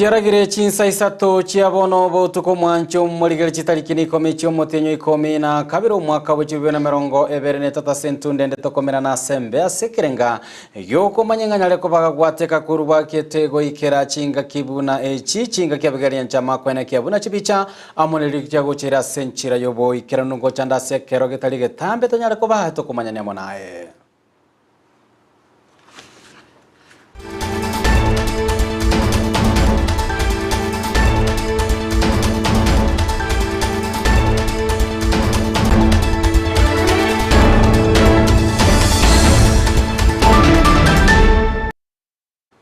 Chiaragire chinsa isato chia bono botuko omwancho omorigeri chitariki na ikomi chi'omotienyi o ikomi na kabere omwaka bwe chibibiri na emerongo ebere na etato ase entunde ende tokomerana ase embe ase ekerenga gi'okomanya ng'a nyare koba gagwateka korwa bwakete goikera chingaki buna echi chingaki abigeria nchama kwenekia buna chibicha amo nerio chiagochera ase enchera y'oboikeranu ngochanda ase ekero getari getambe tonyare koba tokomanyania amo naye.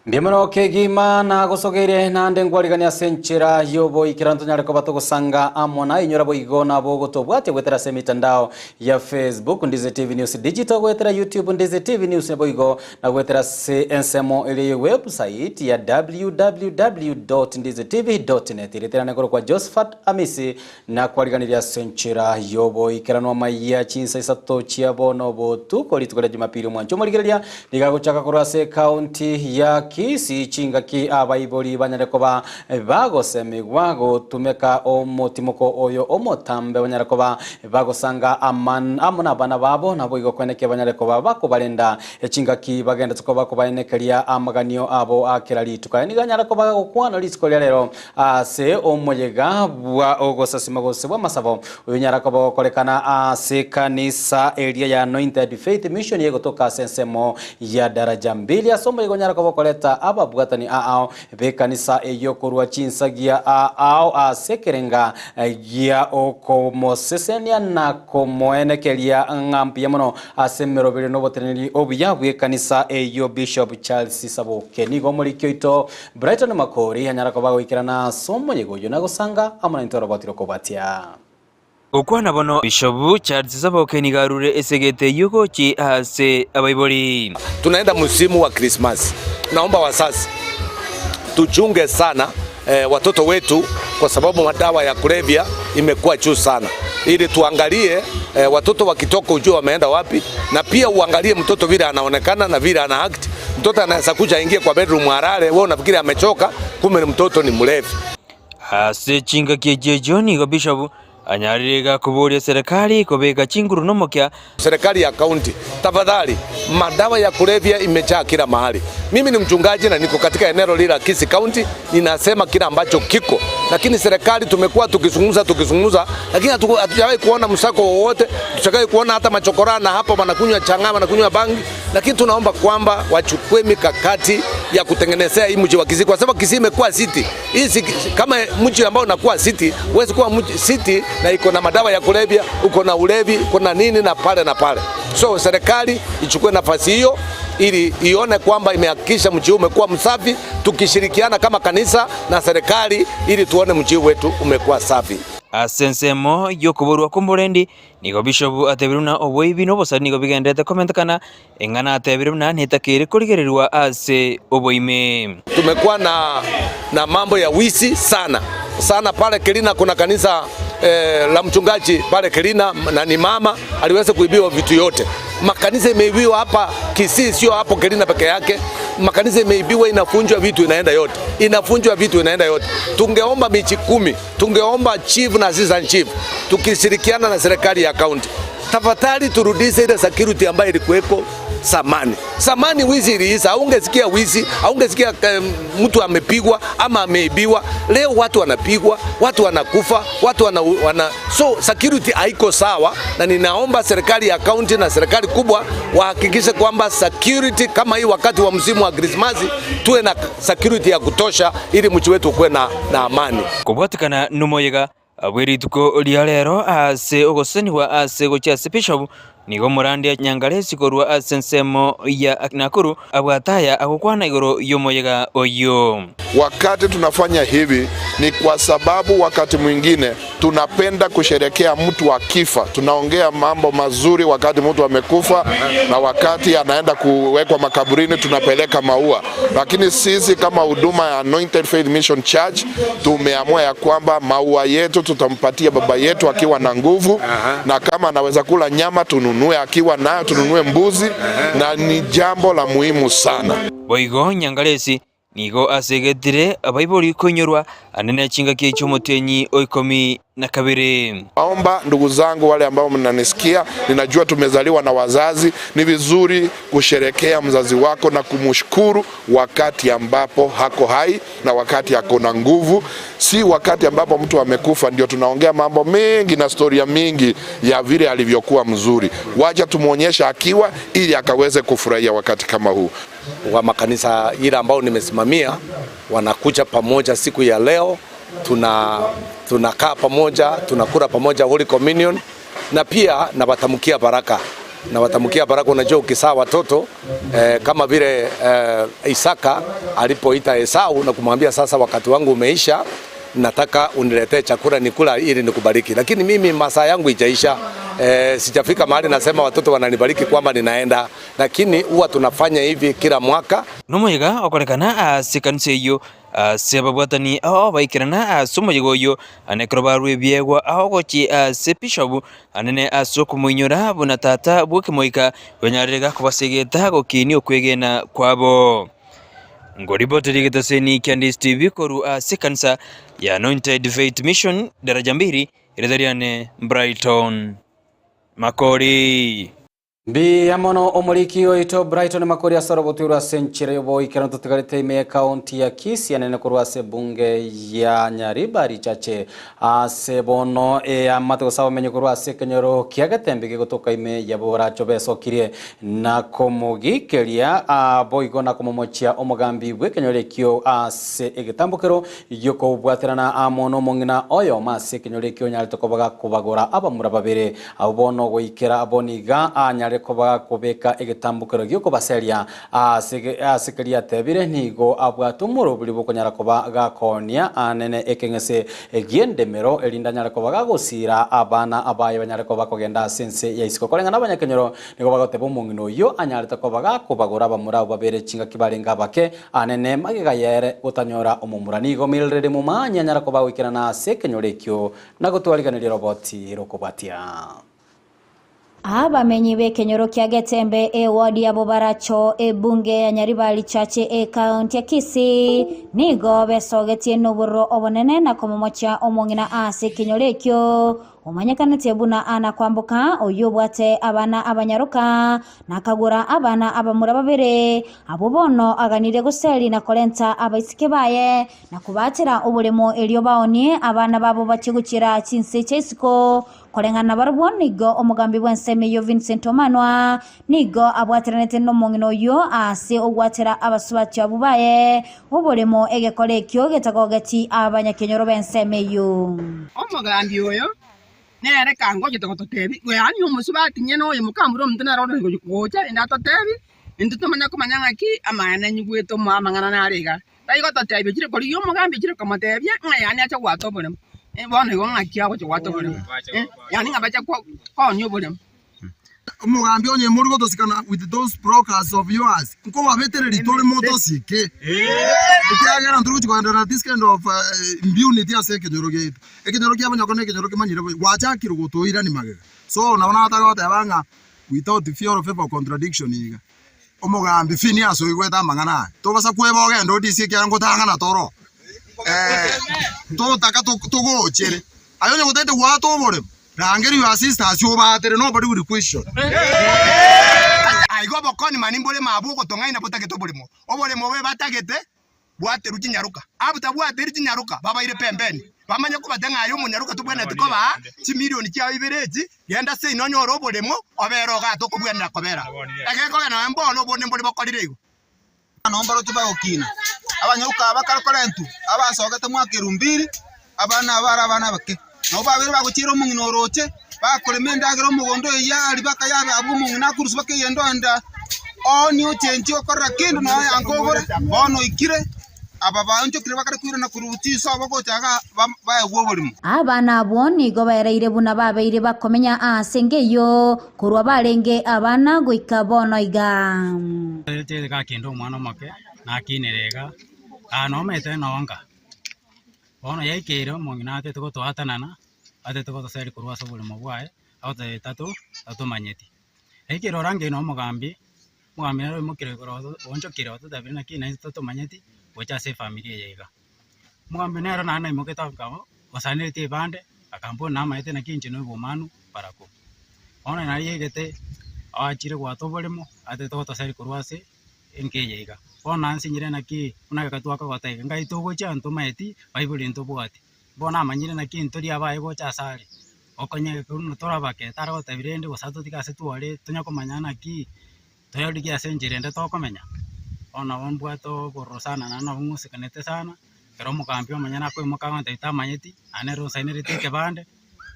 Mbuya kegima nagosogeire naende nkwarigania ase enchera y'oboikeranu tonyare koba togosanga amo naye inyora boigo nabo ogotobwatia goetera ase emitandao ya Facebook Ndize TV News Digital goetera YouTube Ndize TV News boigo na goetera ase ensemo eria ye website ya www.ndizetv.net Riterane korokwa Josephat Amisi Nakwariganirie ase enchera y'oboikeranu amayia chinsa isato chia bono botuko rituko ria Jumapili. Omwancho omorigereria nigo agochaka korwa ase ekaunti ya Kisii chingaki abaibori banyare koba bagosemigwa gotumeka omotimoko oyo omotambe banyare koba bagosanga aman amo nabana babo naboigo kwenekia banyare koba bakobarenda chingaki bagendete koba kobaenekeria amaganio abo a kera rituko. Aya nigo anyare koba gagokwana rituko ria rero Ase omoyega bwa ogosasima gose bw'amasabo, oyonyara koba ogokorekana ase ekanisa eria ya Anointed Faith Mission egotoka ase ensemo ya Daraja Mbili. Ase omoyega onyara koba okoreta ababwatani aao b'ekanisa eyio korwa chinsagia aao ase ekerenga gia okomosesenia na komoenekeria ng'a mbuya mono ase emeroberio na oboteneneri obuya bw'ekanisa eyio Bishop Charles Saboke. Nigo omoriki oito Brighton Makori anyara koba agoikerana ase omoyega oyio na gosanga amo naintwe oroboti rw'okobatia. Gokwana bono, Bishop Charles Saboke nigo arure esegete eyio gochia ase abaibori. Tunaenda msimu wa Krismasi, naomba wazazi tuchunge sana eh, watoto wetu kwa sababu madawa ya kulevya imekuwa juu sana, ili tuangalie eh, watoto wakitoka ujue wameenda wapi, na pia uangalie mtoto vile anaonekana na vile ana act. Mtoto anaweza kuja aingie kwa bedroom alale, wewe unafikiri amechoka, kumbe mtoto ni mlevi. Ase chingaki echio echio nigo Bishop anyarire iga koboria serikali kobeka chinguru nomokia. Serikali ya county, tafadhali, madawa ya kulevya imejaa kila mahali. Mimi ni mchungaji na niko katika eneo lile la Kisii County, ninasema kila ambacho kiko, lakini serikali tumekuwa tukizungumza tukizungumza, lakini hatujawahi kuona msako wowote, hatujawahi kuona hata machokora na hapo wanakunywa chang'aa, wanakunywa bangi lakini tunaomba kwamba wachukue mikakati ya kutengenezea hii mji wa Kisii, kwa sababu Kisii imekuwa city. Hii kama mji ambao unakuwa city, huwezi kuwa mji city na iko na madawa ya kulevya, uko na ulevi, uko na nini na pale na pale. So serikali ichukue nafasi hiyo ili ione kwamba imehakikisha mji huu umekuwa msafi, tukishirikiana kama kanisa na serikali ili tuone mji wetu umekuwa safi. Ase ensemo y'okoborwa kw'omorendi Nigo Bishop atebire buna oboibi na obosari nigo bigendererete komentekana, eng'ana atebire buna netakeire korigererigwa ase oboime. Tumekuwa na, na mambo ya wizi sana sana pale Kelina. Kuna kanisa eh, la mchungaji pale Kelina na ni mama aliweza kuibiwa vitu yote. Makanisa imeibiwa hapa Kisii, sio hapo Kelina peke yake. Makanisa imeibiwa, inafunjwa vitu inaenda yote, inafunjwa vitu inaenda yote. Tungeomba michi kumi tungeomba chief na assistant chief tukishirikiana na serikali ya kaunti, tafadhali turudishe ile security ambayo ilikuweko zamani. Zamani wizi iliisha, haungesikia wizi, haungesikia um, mtu amepigwa ama ameibiwa. Leo watu wanapigwa, watu wanakufa, watu wana, wana so security haiko sawa, na ninaomba serikali ya kaunti na serikali kubwa wahakikishe kwamba security kama hii wakati wa msimu wa Krismasi tuwe na security ya kutosha ili mji wetu ukuwe na, na amani. Kobwatekana nomoyega bwe rituko ria rero ase ogosesenigwa ase gochia ase Bishop, nigo omorandia Nyangaresi korwa ase ensemo ya Nakuru abwate aya agokwana igoro y'omoyega oyio. Wakati tunafanya hivi ni kwa sababu wakati mwingine tunapenda kusherekea mtu akifa, tunaongea mambo mazuri wakati mtu amekufa, na wakati anaenda kuwekwa makaburini tunapeleka maua. Lakini sisi kama huduma ya Anointed Faith Mission Church tumeamua ya kwamba maua yetu tutampatia baba yetu akiwa na nguvu, na kama anaweza kula nyama tununue akiwa nayo, tununue mbuzi, na ni jambo la muhimu sana. Boigo Nyangaresi. Nigo asegetire abaibori koinyorwa anene chingaki chi'omotienyi o ikomi na kabere. Naomba ndugu zangu wale ambao mnanisikia, ninajua tumezaliwa na wazazi, ni vizuri kusherekea mzazi wako na kumshukuru wakati ambapo hako hai na wakati ako na nguvu, si wakati ambapo mtu amekufa ndio tunaongea mambo mengi na storia mingi ya vile alivyokuwa mzuri. Wacha tumuonyesha akiwa, ili akaweze kufurahia wakati kama huu. Wa makanisa ile ambao nimesimamia wanakuja pamoja siku ya leo, tunakaa pamoja, tunakula pamoja Holy Communion, na pia nawatamkia baraka nawatamkia baraka. Unajua, ukisaa watoto kama vile Isaka alipoita Esau na kumwambia sasa, wakati wangu umeisha, nataka uniletee chakula nikula ili nikubariki, lakini mimi masaa yangu ijaisha. Sijafika mahali nasema watoto wananibariki kwamba ninaenda, lakini huwa tunafanya hivi kila mwaka. Nomoyega okorekana ase ekanisa eyio ase ababwatani ao baikerana ase omoyega oyio ane ekero barwa ebiegwa ao gochia ase bishop anene ase okomoinyora buna tata bw'ekemoika banyarire gakobasegeta gokinia okwegena kwabo. Ngoripoteria egetaseni kia Ndisi TV korwa ase ekanisa ya Anointed Faith Mission Daraja Mbili, erieta riane Brighton Makori. Mbuya mono omoriki oito Brighton Makori ase orobotwe ase enchera y'oboikeranu totigarete ime ekaunti ya Kisii anene korwa ase ebunge ya Nyaribari Chache ase bono eamate gose abamenyi korwa ase ekenyoro kia Getembe gegotoka ime ya Boracho besokirie na komogikeria boigo na komomochia omogambi bw'ekenyoro ekio ase egetambokero giokobwaterana amo na omong'ina oyomo ase ekenyoro ekio onyarete kobaga kobagora abamura babere abo bono goikera boniga anyare kobaga kobeka egetambokero giokobaseria ase keria atebire nigo abwate omorobori bokonyara koba gakonia anene ekeng'ese gi'endemero erinde anyare koba gagosira abana abaye banyare koba kogenda ase ense ya isiko. Koreng'ana abanyakenyoro nigo bagoteba omong'ina oyio anyarete koba gakobagora abamura abo babere chingaki barenge abake anene magega yere gotanyora omomura. Nigo Mildred Momanyi anyara koba goikerana ase ekenyoro ekio na gotwariganeria roboti rokobwatia. Abamenyi b'ekenyoro kia Getembe eward ya Bobaracho ebunge ya Nyaribari Chache ekaunti ya Kisii nigo besogetie nobororo obonene na komomochia omong'ina ase ekenyoro ekio omanyekanete buna ana kwamboka oyio obwate abana abanyaroka nakagura abana abamura babere abo bono aganire goseri na korenta abaiseke baye na kubatera oboremo erio baonie abana babo bache gochira chinse chia isiko koreng'ana barabwo nigo omogambi bw'ensemo eyo Vincent Omanwa nigo abwateranete nomong'ina oyio ase ogwatera abasubati abwo baye oboremo egekora ekio getagogeti abanyakenyoro b'ensemo eyo. Omogambi oyo nere kangochete gototebi, yaani omosubati nyene oyo mokamura omonto nere ore gocha rende atotebi, intwe tomanye komanya ng'aki amaene nyigwete omo amang'ana nare igaa. Tari gototebia ochire korigia omogambi ochire komotebia ng'a yaani ache gwata oboremo. Bono igo ng'aki agocha gwata oboremo? Yaani ng'a bache koonia oboremo. Omogambi onye mori gotosikana with those brokers of yours, nkobabetereria tore motosike, ekiagera ntori gochia koenderera this kind of impunity ase ekenyoro giaito. Ekenyoro kia abanyoko na ekenyoro kemanyire buya, gwachakire gotoirania magega. So nabo nataka goteba ng'a without fear or favour or contradiction iga, omogambi Phineas oigwete amang'ana aya, tobasa kweba ogende odisie ekiagera ngotang'ana toro totaka togochere. Aye onye gotagete goata oboremo, rangeria your sisters obatere nobody will question. Aiga obokoni mani mbore mabwo ogotong'aina botagete oboremo. Oboremo obo ebatagete bwaterwe chinyaroka. Abwo tabwaterwe chinyaroka, babaire pembeni. Bamanye kobata ng'a aye omonyaroka tobwenereti kobaa chimilioni chiao ibere echi, genda seino onyore oboremo, obere ogate okobwenera kobera. Egekogera nonya mbono obonde mbore bokorire igo. Abana mbaroche bagokina, abanyaroka aba bakare korentwa, abasogete mwaka erumbiri, abana aba bare abana abake. Nabo babere bagochiera omong'ina orooche, bakorema endagera omogondo oyio aria bakayabe abwo omong'ina akorusia bakeyenda oenda oonie ochenchie okorora kende nonya yanka ogore, bono oikire, aba baonchokire bakare koirana korwa chinsobo gocha igaa baegwe oborimo. Abana abwo nigo baereire buna babeire bakomenya ase enka eyio korwa barenge abana goika bono iga. Gakende omwana omoke, nakinire iga, nomanyete nonga. Bono yaikeire omong'ina atete gotoatanana, atete gotoseria korwa ase oboremo bwaye, agotebia tato tatomanyeti. Yaikeire orangeire na omogambi, omogambi nere oimokire igoro oonchokire ototebire naki naintwe totomanyeti. gocha ase efamiri eye iga. Omogambi nere naende naimokete akaba osanereti ebande, akambora namaete naki inche na obomanu barabwo. Bono naria yaigete aachire goata oboremo, atete gotoseria korwa ase enka eye iga. Bono nansinyire naki buna ekero twakogota iga, ngai togochia ntomaeti, baibori ntobwati. Bono namanyire naki ntori abaye gocha ase are, okonya buna torabake tare gotebi rende gose atotige ase tware tonya komanya naki toyorigie ase enchera ende tokomenya. Bono nabo mbwate obororo sana naende nabo ng'usekanete sana, ekero omogambi omonyene akoimoka agontebia tamanyeti, naende nere onsainereti ekebande,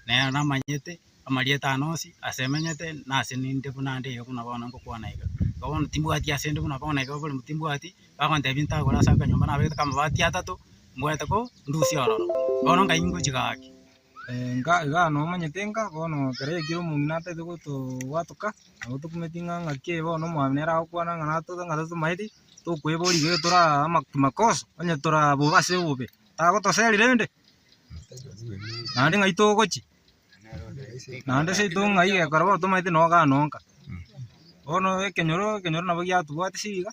nere namanyete amarieta ane onsi ase emenyete na ase ninde buna nde iga buna bono ngokwana iga. Igo bono timbwati ase inde buna bono iga oboremo timbwati, bagontebia ntagore ase akanyomba nabegete kamabati atato, mbwate ko ndusie ororo, bono ngai ngochia gaki. Nka iga nomanyete nka bono ekero yaikire omong'ina atagete gotobwatoka, nabo tokumeti ng'a ng'aki bono omwami nere agokwana ng'a nato ng'a totomaeti, tokoeboria iga toraa ama kimakosa, onye torabobe ase obobe, tagotoseri rende, naende ng'ai togochia, naende seito ng'ai gekora bono tomaete noo igaa noo nka. Bono ekenyoro ekenyoro nabo giatobwatisia iga.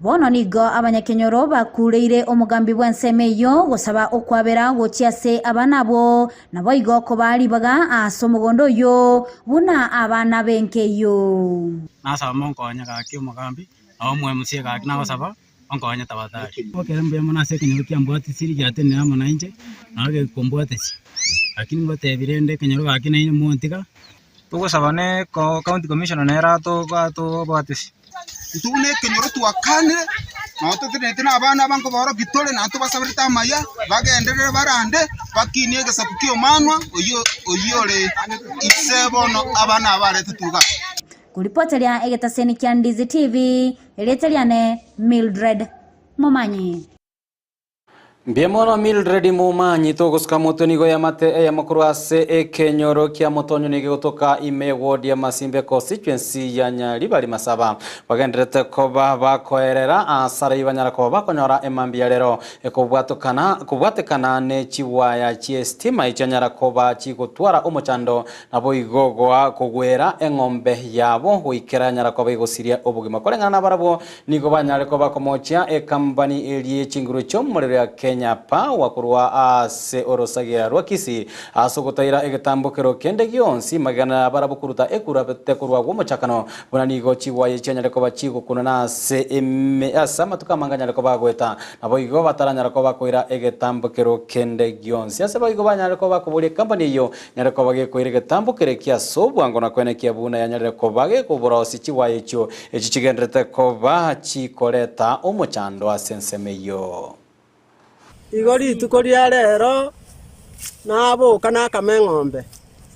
Bono nigo abanyakenyoro bakuureire omogambi bw'ensemo eyio gosaba okwabera gochia ase abana abwo, naboigo kobaa ribaga ase omogondo oyio buna abana b'enka eyio. Nasaba monkonye gaki omogambi, na omwemusie gaki nagosaba onkonye tafadhali. Ekero mbuya mono ase ekenyoro kiambwatisirie giatenenire amo nainche, nabo gekombwatisia. Lakini ngotebi rende ekenyoro gaki nainwe montiga. Togosaba ne county commissioner nere atobwatisi. Intwe buna ekenyoro twakanire, nabo totenenete na abana aba nkobaorokia tore, naende tobasaberete amaya, bagenderere barande, bakinie egesaku ki'omanwa oyio oyio ore ise bono abana aba aretetwe iga. Koripoteria egetaseni kia Ndizi TV, erieta riane Mildred Momanyi. Mbuya mono Mildred Momanyi togosuka motwe nigo yamate eyemo korwa ase ekenyoro kia Motonyo nigo egotoka ime eward ya Masimbe constituency ya Nyaribari Masaba bagenderete koba bakoerera asara banyara koba bakonyora emambia rero ekobwatokana kobwatekana ne chiwaya chie stima echianyara koba chigotwara omochando Naboigo goa kogwera eng'ombe yabo goikera yanyara koba egosiria obogima. Koreng'ana nabarabwo nigo banyare koba komochia ekampani eria ye chinguru chi'omorero ya Kenya Power korwa ase orosagia rwa Kisii ase ogotaira egetambokero kende gionsi magega nabarabwo koruta ekura korwa gw'omochakano buna nigo chigwaye chianyare koba chigokunana ase eme ase amatuko amange anyare koba agoeta. Naboigo bataranyara koba koira egetambokero kende gionsi. Ase boigo banyare koba bakoboria ekampani eyio Nyare koba gekoira egetambo keria ki'ase obwango na koenekia buna yanyarire koba gekoborosia chigwaya echio, echio chigendererete koba chikoreta omochando ase ensemo eyio. Igo rituko ria rero naboka nakama eng'ombe,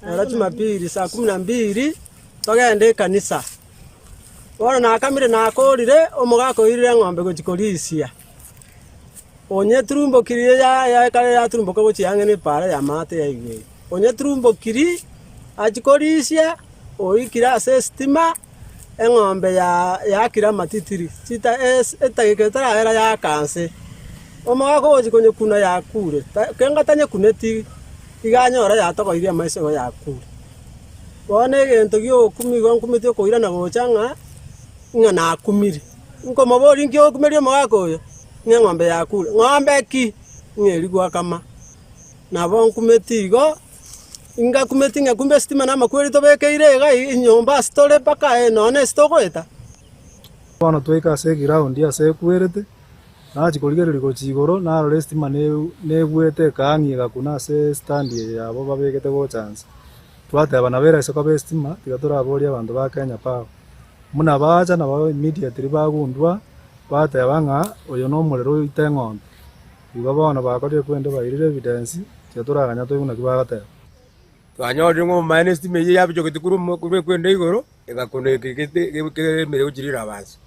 rero Jumapili saa kumi na mbili togende ekanisa. Bono nakamire nakorire, omogaka oirire eng'ombe gochia korisia. Onyeturumbokirie ekare yaturumboka gochia ang'e nepaara y'amaate ya igoro. Onyeturumbokirie achie korisia, oikire ase esitima, eng'ombe yaakire amatitiri, etageka etarahera yaaka nse. Omogaka ogochia konyekuna yakure, kenga tanyekuneti, iga anyore yatogoirie amaiso igo yakure. Bono egento giogokumia igo nkumeti okoirana gocha ng'a, ng'a nakumire. Nkomoboria inki ogokumeria omogaka oyo? Ng'a eng'ombe yakure. Ng'ombe ki? Ng'a eria gwakama. Nabo nkumeti igo, ingakumeti ng'a kumbe esitima na amakweri tobekeire iga enyomba ase tore mpaka nonya na ase togoeta. Bono twaika ase eground ase ekwerete, nachia korigereria gochia igoro, narora esitima negwete ekaang'ia egakuna ase estand eye yabo babegete gocha nse. Twateba nabo eraise koba esitima, tiga toraborie abanto ba Kenya Power. Buna bacha nabo immediately bagundua, bateba ng'a oyo nomorero oite eng'ombe. Igo bono bakorire kwende bairire evidence, tiga toraganya toigwe naki bagoteba. Twanyorire ng'a obomaene esitima eyio yabichogete korwa omo korwa ekwenda igoro, egakuna eke gete keremire gochia riraba nse.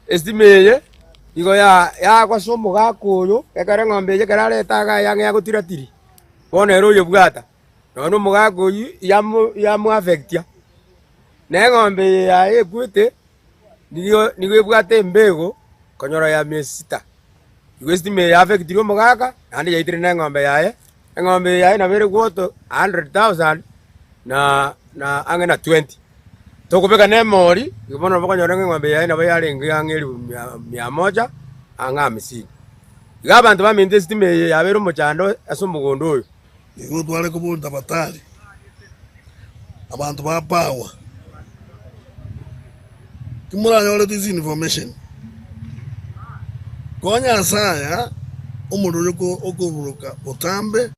Esitima eye, nigo ya yagosa omogaka oyo, ekero eng'ombe eye ekero areta iga eyang'e yagotira tiri, bono ere oyebwata. Nonya omogaka oyio yamo yamoafectia, na eng'ombe eye yaye ekwete, nigo nigo ebwate embego konyora ya miezi sita. Igo esitima eye yaafectire omogaka, naende yaitire na eng'ombe yaye, eng'ombe eye yaye nabo ere worth a hundred thousand na na ang'e na twenty. Tokobeka na emori, igo bono nabo okonyora ng'a eng'ombe yaye nabo yarenge ang'e elifu mia mia moja. ang'e hamsini. Iga abanto baminto esitima eye yabeire omochando ase omogondo oyo. Nigo tware kobonta batari abanto ba power. Timoranyore this information. Konya ase aya omorero okoburuka botambe.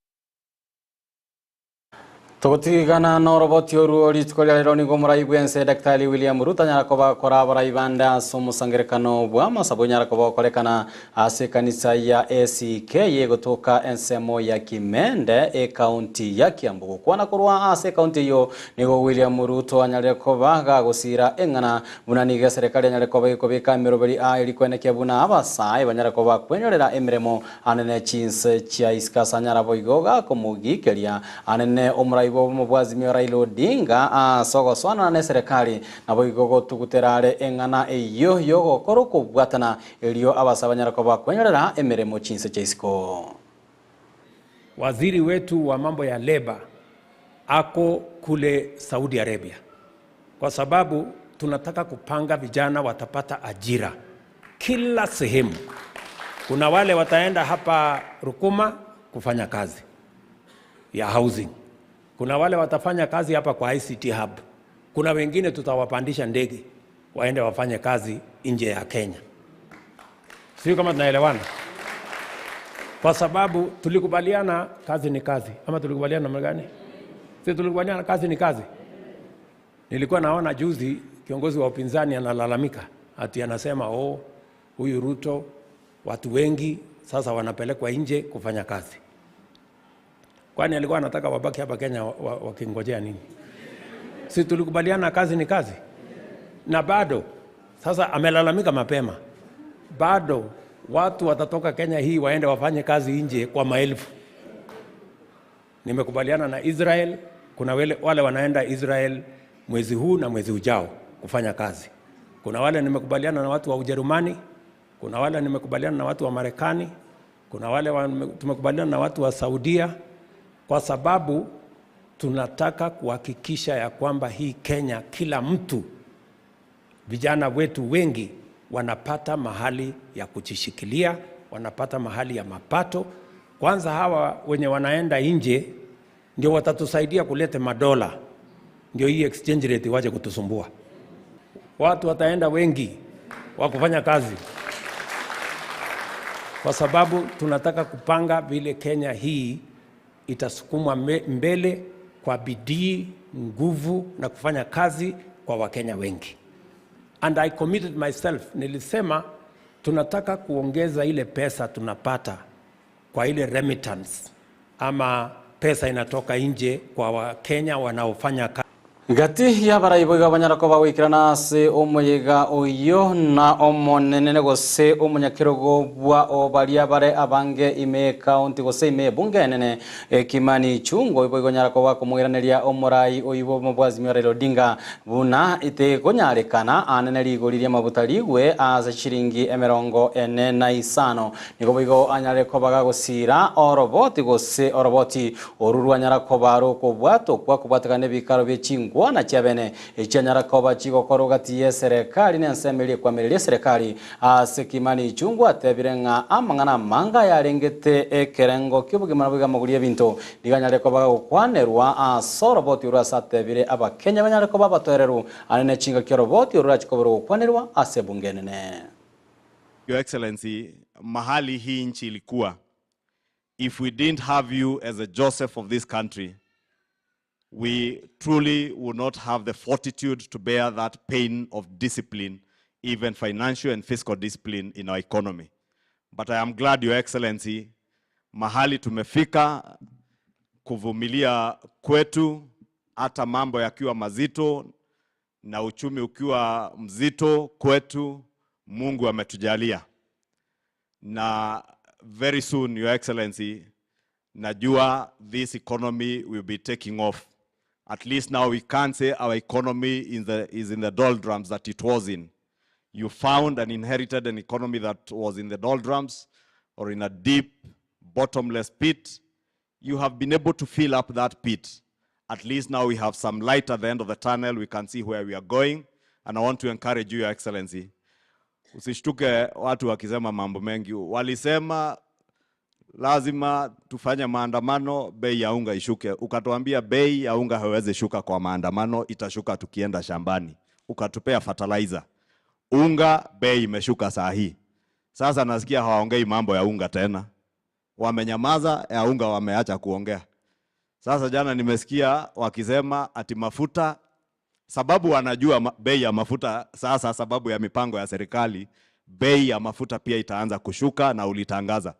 Togotigana noroboti oruo rituko ria rero nigo omorai bw'ense Daktari William Ruto anyara koba akora abarai bande ase omosangerekano bw'amasabo onyara koba okorekana ase ekanisa ya ACK egotoka ensemo ya Kimende ekaunti ya Kiambu. Gokwana korwa ase ekaunti eyio nigo William Ruto anyarire koba gagosira eng'ana buna nigo eserekari enyare koba gekobeka emeroberi aa eri kwenekia buna abasae banyare koba kwenyorera emeremo Anene chinse chia isiko ase anyara boigo gakomogikeria anene omorai bw'obomo bwa Azimio Raila Odinga ase ogosoanana neserekari, naboigo gotugutera are eng'ana eyio y'ogokora okobwatana erio abasae banyare koba kwenyorera emeremo chinse chia isiko. Waziri wetu wa mambo ya leba ako kule Saudi Arabia kwa sababu tunataka kupanga vijana watapata ajira kila sehemu. Kuna wale wataenda hapa Rukuma kufanya kazi ya housing, kuna wale watafanya kazi hapa kwa ICT hub, kuna wengine tutawapandisha ndege waende wafanye kazi nje ya Kenya. Sio kama tunaelewana? Kwa sababu tulikubaliana kazi ni kazi, ama tulikubaliana namna gani? Si tulikubaliana kazi ni kazi? Nilikuwa naona juzi kiongozi wa upinzani analalamika ati anasema oh, huyu Ruto watu wengi sasa wanapelekwa nje kufanya kazi. Kwani alikuwa anataka wabaki hapa Kenya wakingojea wa nini? Si tulikubaliana kazi ni kazi? Na bado sasa amelalamika mapema, bado watu watatoka Kenya hii waende wafanye kazi nje kwa maelfu. Nimekubaliana na Israel, kuna wale, wale wanaenda Israel mwezi huu na mwezi ujao kufanya kazi. Kuna wale nimekubaliana na watu wa Ujerumani, kuna wale nimekubaliana na watu wa Marekani, kuna wale wa, tumekubaliana na watu wa Saudia, kwa sababu tunataka kuhakikisha ya kwamba hii Kenya kila mtu, vijana wetu wengi wanapata mahali ya kujishikilia, wanapata mahali ya mapato. Kwanza hawa wenye wanaenda nje ndio watatusaidia kuleta madola, ndio hii exchange rate wache kutusumbua. Watu wataenda wengi wa kufanya kazi, kwa sababu tunataka kupanga vile Kenya hii itasukumwa mbele kwa bidii, nguvu na kufanya kazi kwa Wakenya wengi. And I committed myself, nilisema tunataka kuongeza ile pesa tunapata kwa ile remittance ama pesa inatoka nje kwa Wakenya wanaofanya kazi. Gati y'abarai boigo banyara koba goikerana ase omoyega oyio na omonene gose omonyakerogo bwa obaria bare abange ime county gose ime ebunge enene Kimani Ichung'wa boigo nyara koba komoiraneria omorai oyio bwa Azimio Raila Odinga buna itekonyarekana anene rigori ri'amabuta rigwe ase chiringi emerongo ene na isano nigo boigo anyare koba gagosira oroboti gose oroboti oru rwanyara koba rokobwatokwa kobwatekana ebikaro bie chingwana chiabene echianyara koba chigokora gati ya serikali na ensemo eria ekwamereria eserikali ase Kimani Ichung'wa atebire ng'a amang'ana amanga yarengete ekerengo ki'obogima na boigo amagori y'ebinto Riganyare koba gokwanerwa ase oroboti orwo ase atebire Abakenya banyare koba abatoereru ane ne chingaki oroboti orwo rorachie koba rogokwanerwa ase ebunge enene. Your Excellency, mahali hii nchi ilikuwa, if we didn't have you as a Joseph of this country, we truly would not have the fortitude to bear that pain of discipline, even financial and fiscal discipline in our economy. But I am glad, Your Excellency, mahali tumefika kuvumilia kwetu hata mambo yakiwa mazito na uchumi ukiwa mzito kwetu, Mungu ametujalia. Na very soon, Your Excellency, najua this economy will be taking off. At least now we can't say our economy is in the doldrums that it was in. You found and inherited an economy that was in the doldrums or in a deep, bottomless pit. You have been able to fill up that pit. At least now we have some light at the end of the tunnel. We can see where we are going. And I want to encourage you, Your Excellency. Usishtuke watu wakisema mambo mengi. Walisema lazima tufanye maandamano, bei ya unga ishuke. Ukatuambia bei ya unga haiwezi shuka kwa maandamano, itashuka tukienda shambani. Ukatupea fertilizer. Unga bei imeshuka saa hii. Sasa nasikia hawaongei mambo ya unga tena, wamenyamaza ya unga, wameacha kuongea. Sasa jana nimesikia wakisema ati mafuta, sababu wanajua bei ya mafuta sasa, sababu ya mipango ya serikali, bei ya mafuta pia itaanza kushuka na ulitangaza.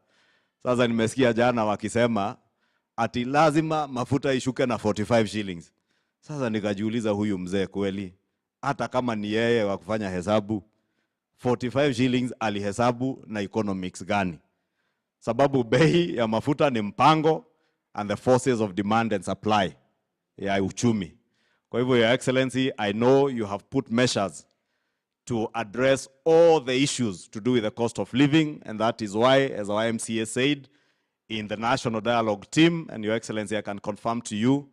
Sasa nimesikia jana wakisema ati lazima mafuta ishuke na 45 shillings. Sasa nikajiuliza huyu mzee kweli, hata kama ni yeye wa kufanya hesabu, 45 shillings alihesabu na economics gani? Sababu bei ya mafuta ni mpango and the forces of demand and supply ya uchumi. Kwa hivyo, Your Excellency, I know you have put measures to address all the issues to do with the cost of living, and that is why, as our MCA said, in the National Dialogue team, and Your Excellency, I can confirm to you,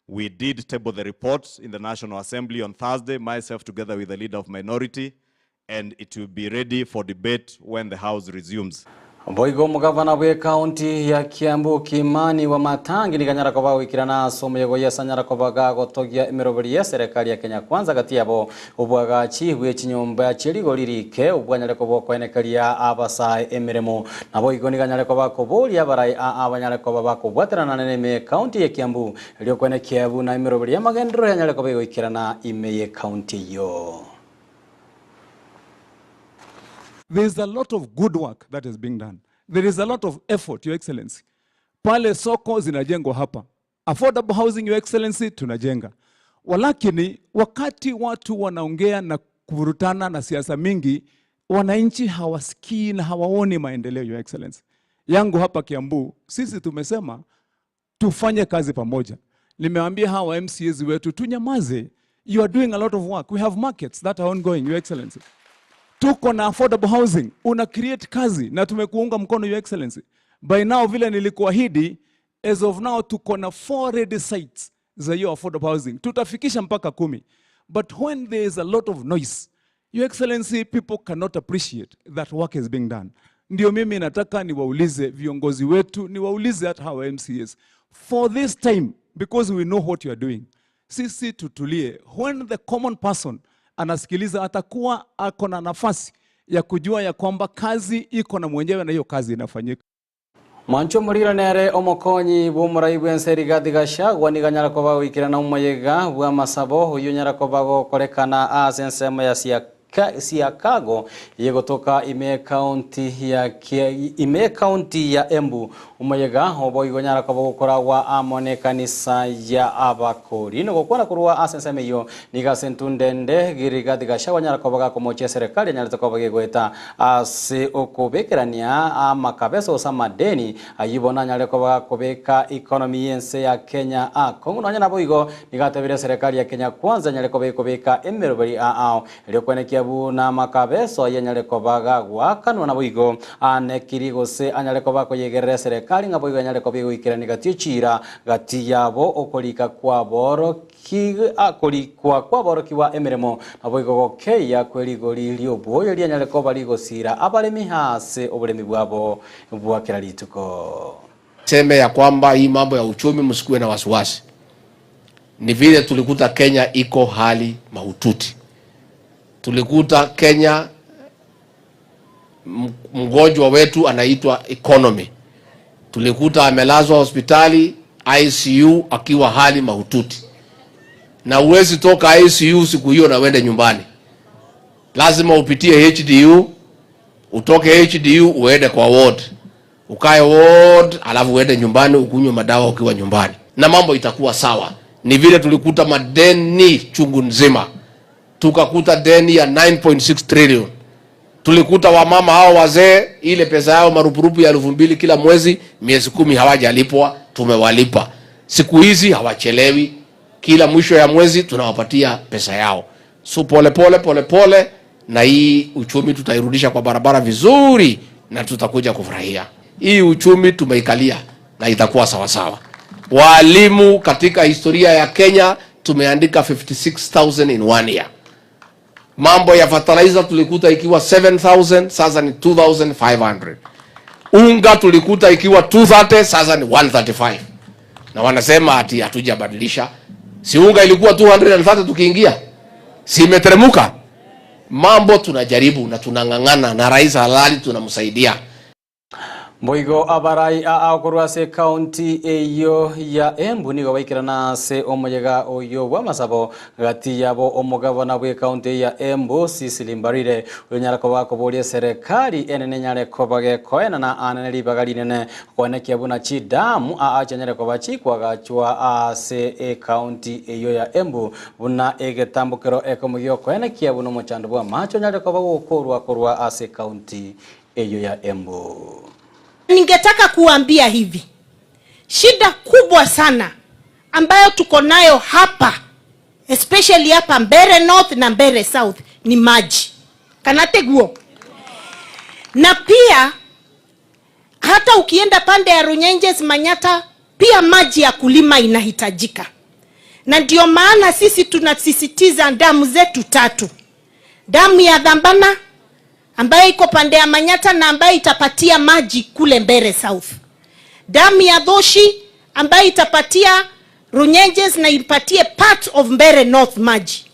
we did table the report in the National Assembly on Thursday, myself together with the leader of minority, and it will be ready for debate when the House resumes. Boigo omogavana bw'ekaunti ya Kiambu Kimani Wamatangi nigo anyara koba goikera ase omoyega oyio ase anyara koba gagotogia emeroberi y'eserekari ya Kenya Kwanza gati yabo obwagachi bwe chinyomba chie rigori rike obwanyare koba okoenekeria abasae emeremo. Naboigo nigo anyare koba akoboria abarai aa banyare koba bakobwaterana nere ime y'ekaunti ya Kiambu erio okoenekia buna emeroberi y'amagenderero yanyare koba egoikerana ime y'ekaunti eyio. There is a lot of good work that is being done. There is a lot of effort, Your Excellency. Pale soko zinajengwa hapa. Affordable housing, Your Excellency, tunajenga. Walakini, wakati watu wanaongea na kuvurutana na siasa mingi, wananchi hawasikii na hawaoni maendeleo, Your Excellency. Yangu hapa Kiambu, sisi tumesema tufanye kazi pamoja. Nimewaambia hawa MCAs wetu tunyamaze. You are doing a lot of work. We have markets that are ongoing, Your Excellency. Tuko na affordable housing, una create kazi na tumekuunga mkono Your Excellency. By now vile nilikuahidi, as of now tuko na 4 ready sites za hiyo affordable housing. Tutafikisha mpaka 10. But when there is a lot of noise, Your Excellency, people cannot appreciate that work is being done. Ndio mimi nataka niwaulize viongozi wetu, niwaulize hata hawa MCAs. For this time, because we know what you are doing, sisi tutulie. When the common person anasikiliza, atakuwa ako na nafasi ya kujua ya kwamba kazi iko na mwenyewe na hiyo kazi inafanyika. Mwancho Omoriro nere omokonyi bw'omorai bw'ense Rigathi Gachagua nigo anyara koba goikerana omoyega bw'amasabo oyio onyara koba gokorekana ase ensemo ya Siakago yegotoka ime ekaunti ya ime ekaunti ya Embu. Omoyega obo igo onyara koba gokoragwa amo n'ekanisa ya abakori. Nogokwana korwa ase ensemo eyio nigo ase entundende Rigathi Gachagua anyara koba gakomochia eserekari anyarete koba gegoeta ase okobekerania amakabeso gose amadeni ayio bono anyare koba gakobeka economy y'ense ya Kenya akong'u. Nonya nabo igo nigo atebire eserekari ya Kenya Kwanza anyare koba ekobeka emeroberi ao erio kwenekia buna amakabeso ayio anyare koba gagwakanwa nabo igo anekiri gose anyare koba akoyegerera eserekari ng'a boigo anyare koba egoikerania gati echira gati yabo okorika kwaboroki akorikwa kwaborokiwa emeremo nabo igo gokeia kwerigori ri'obwoyo rianyare koba rigosira abaremi ase oboremi bwabo bwa kera rituko. Seme ya kwamba hii mambo ya uchumi msikuwe na wasiwasi. Ni vile tulikuta Kenya iko hali mahututi. Tulikuta Kenya mgonjwa wetu anaitwa economy. Tulikuta amelazwa hospitali ICU akiwa hali mahututi. Na huwezi toka ICU siku hiyo na uende nyumbani. Lazima upitie HDU, utoke HDU uende kwa ward. Ukae ward, alafu uende nyumbani ukunywe madawa ukiwa nyumbani. Na mambo itakuwa sawa. Ni vile tulikuta madeni chungu nzima. Tukakuta deni ya 9.6 trillion. Tulikuta wamama hao wazee ile pesa yao marupurupu ya elfu mbili kila mwezi, miezi 10 hawajalipwa, tumewalipa. Siku hizi hawachelewi. Kila mwisho ya mwezi tunawapatia pesa yao. So pole pole pole pole, na hii uchumi tutairudisha kwa barabara vizuri na tutakuja kufurahia. Hii uchumi tumeikalia na itakuwa sawa sawa. Walimu katika historia ya Kenya tumeandika 56,000 in 1 year. Mambo ya fertilizer tulikuta ikiwa 7000 sasa ni 2500. Unga tulikuta ikiwa 230 sasa ni 135. Na wanasema ati hatujabadilisha. Si unga ilikuwa 230 tukiingia? Si imeteremuka? Mambo tunajaribu na tunang'ang'ana na rais halali tunamsaidia. Mboigo abarai akorwa ase ekaunti eyo ya Embu nigo baikerana ase omoyega oyo bwa amasabo gati yabo omogabana bwa ekaunti ya Embu Cecily Mbarire oyonyara koba akoboria eserekari enene enyare koba gekoenana anene ribaga rinene koenekia buna chidamu aa chianyare koba chikwagachwa ase ekaunti eyo ya Embu buna egetambokero ekomo giokoenekia buna omochando bwa amache onyare koba gokorwa korwa ase ekaunti eyo ya Embu. Ningetaka kuambia hivi, shida kubwa sana ambayo tuko nayo hapa especially hapa Mbeere North na Mbeere South ni maji kanateguo, na pia hata ukienda pande ya Runyenjes Manyata pia maji ya kulima inahitajika, na ndio maana sisi tunasisitiza damu zetu tatu, damu ya Dhambana ambayo iko pande ya Manyata na ambayo itapatia maji kule Mbeere South, damu ya Dhoshi ambayo itapatia Runyenjes na ipatie part of Mbeere North maji,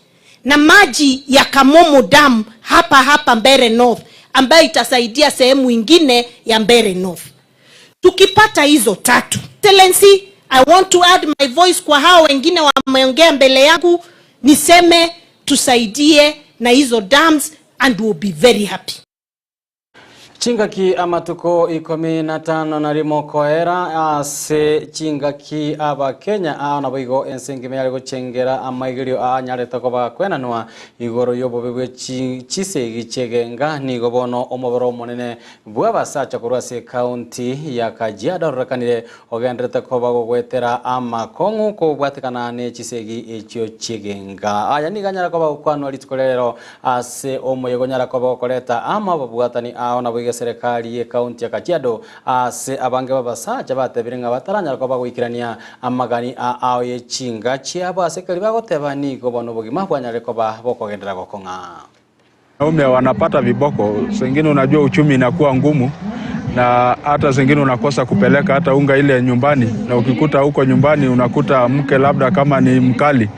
na maji ya Kamomo Dam hapa hapa Mbeere North ambayo itasaidia sehemu ingine ya Mbeere North. Tukipata hizo tatu, Excellency, I want to add my voice kwa hao wengine wameongea mbele yangu, niseme tusaidie na hizo dams and we'll be very happy. Chingaki amatuko ikomi na tano narimo koera ase chingaki abakenya aa nabo igo ense engima yare gochengera amaigerio aa anyarete koba kwenanwa igoro y'obobe bwe chisegi chi'egenga nigo bono omobere omonene bwa abasacha korwa ase ekaunti ya Kajiado ororekanire ogenderete koba gogwetera amakong'u kobwatekana na chisegi echio chi'egenga. Aya nigo anyara koba gokwanwa rituko rero ase omoyega onyara koba gokoreta ama ababwatani ao nabo iga serikali ye kaunti ya Kajiado ase abange babasacha batebire ng'a bataranyara koba goikerania amagani a ao ye chinga chiabo ase ekeri bagoteba nigo bono obogima bwanyare koba bokogenderera gokong'a. Wanaume wanapata viboko, zingine unajua uchumi inakuwa ngumu, na hata zingine unakosa kupeleka hata unga ile nyumbani, na ukikuta huko nyumbani unakuta mke labda kama ni mkali.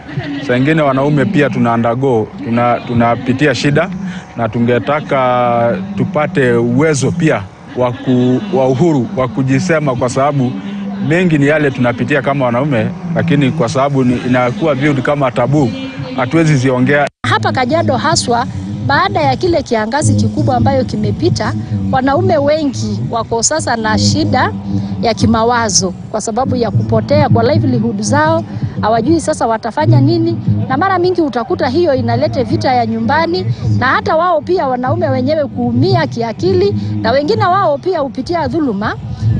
Zingine wanaume pia tuna undergo, tunapitia shida, na tungetaka tupate uwezo pia wa uhuru wa kujisema, kwa sababu mengi ni yale tunapitia kama wanaume, lakini kwa sababu inakuwa viewed kama tabu, hatuwezi ziongea. Hapa Kajiado haswa baada ya kile kiangazi kikubwa ambayo kimepita, wanaume wengi wako sasa na shida ya kimawazo kwa sababu ya kupotea kwa livelihood zao, hawajui sasa watafanya nini, na mara mingi utakuta hiyo inaleta vita ya nyumbani, na hata wao pia wanaume wenyewe kuumia kiakili, na wengine wao pia hupitia dhuluma.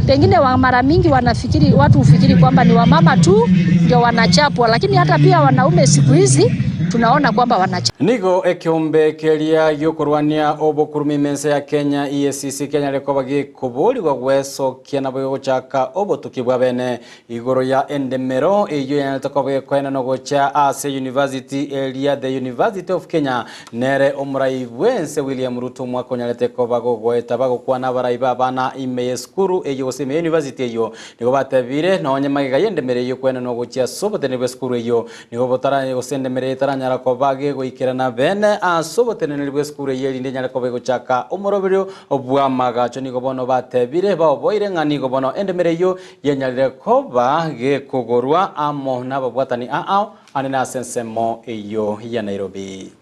Pengine wa mara mingi wanafikiri, watu hufikiri kwamba ni wamama tu ndio wanachapwa, lakini hata pia wanaume siku hizi tunaona kwamba wanachapwa. Nigo ekiombe keria giokorwania obokurumi mense ya Kenya EACC Kenya rikoba gikuburirwa gwecokia nabo gochaka obotuki bwa bene igoro ya endemero eyo yanete koba gekoena no gocha ase university eria the University of Kenya nere omurai bwense William Ruto mwaka onyarete koba gogoeta bagokwana abarai babana ime ya esukuru eyo gose ime ya university eyo nigo batebire nonye magega y'endemero eyo kwena no gochia ase obotene bwa esukuru eyo nigo botara gose endemero etaranyara koba gegoikerana bene ase oboteneneri bwa esukuru eyo erinde enyare koba egochaka omoroberio bwa magacho nigo bono batebire baoboire ng'a nigo bono endemero eyo yenyarire koba gekogorwa amo n'ababwatani ao ane nase ensemo eyo ya Nairobi.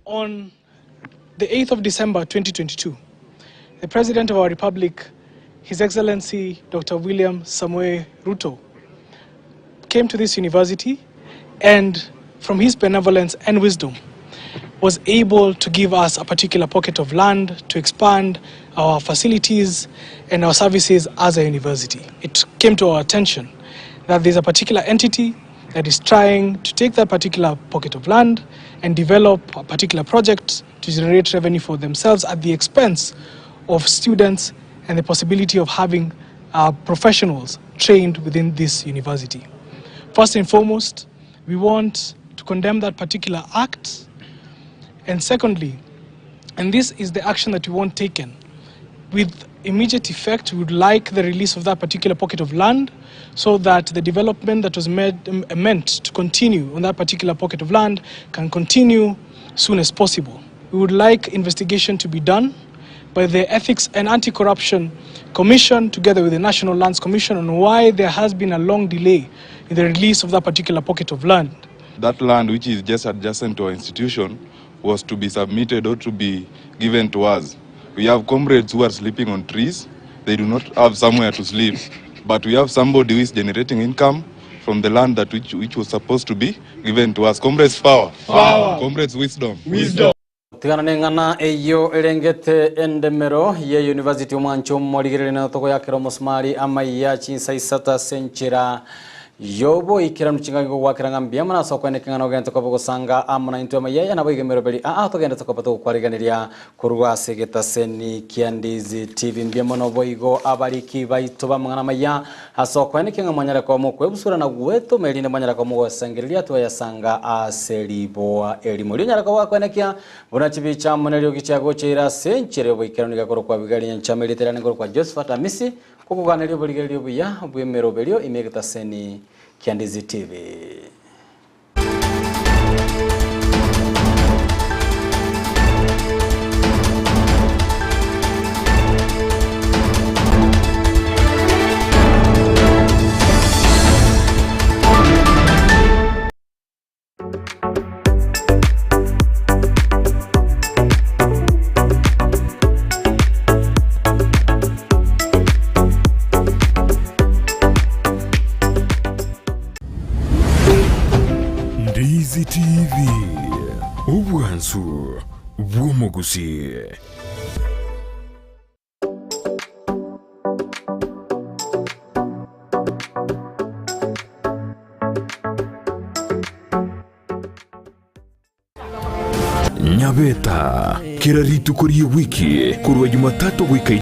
On the 8th of December 2022, the President of our Republic, His Excellency Dr. William Samoei Ruto, came to this university and from his benevolence and wisdom was able to give us a particular pocket of land to expand our facilities and our services as a university. It came to our attention that there's a particular entity that is trying to take that particular pocket of land and develop a particular project to generate revenue for themselves at the expense of students and the possibility of having professionals trained within this university. First and foremost, we want to condemn that particular act. And secondly, and this is the action that we want taken, with immediate effect, we would like the release of that particular pocket of land so that the development that was meant to continue on that particular pocket of land can continue soon as possible. We would like investigation to be done by the Ethics and Anti-Corruption Commission together with the National Lands Commission on why there has been a long delay in the release of that particular pocket of land. That land, which is just adjacent to our institution, was to be submitted or to be given to us. We have comrades who are sleeping on trees. They do not have somewhere to sleep. But we have somebody who is generating income from the land that which was supposed to be given to us. Comrades, power. Power. Comrades, wisdom. Wisdom. Tigana neng'ana eyio erengete endemero ye university omwancho omorigereria na togoyakera omosumari amaiya chinsa isato ase enchera yoboikeranu chingaki gogwakera ng'a mbuya mono ase okoeneka ng'a nogente koba ogosanga amo naintwe amaiya aya nabo iga emeroberi aa togende tokoba togokwariganiria korwa ase egetaseni kia Ndizi TV. Mbuya mono boigo abariki baito b'amang'ana amaya ase okoenekia ng'a mwanyare koba mokwebusura na gwetoma erinde mwanyare koba mogosengereria twayasanga ase riboa erimo. Riria onyare koba gwakoenekia buna chibicha amo neriogi chiagocheire ase enchera y'oboikeranu iga korokwa Abigaili Nyanchama erieta riane nkorokwa Josephat Amisi kokoganeria oborigereria obuya bw'emeroberio ime egetaseni kia Ndizi TV. Ndizi TV, obwansu bw'omogusii. Nyabeta, kera rituko ri'ewiki korwa Jumatatu goika.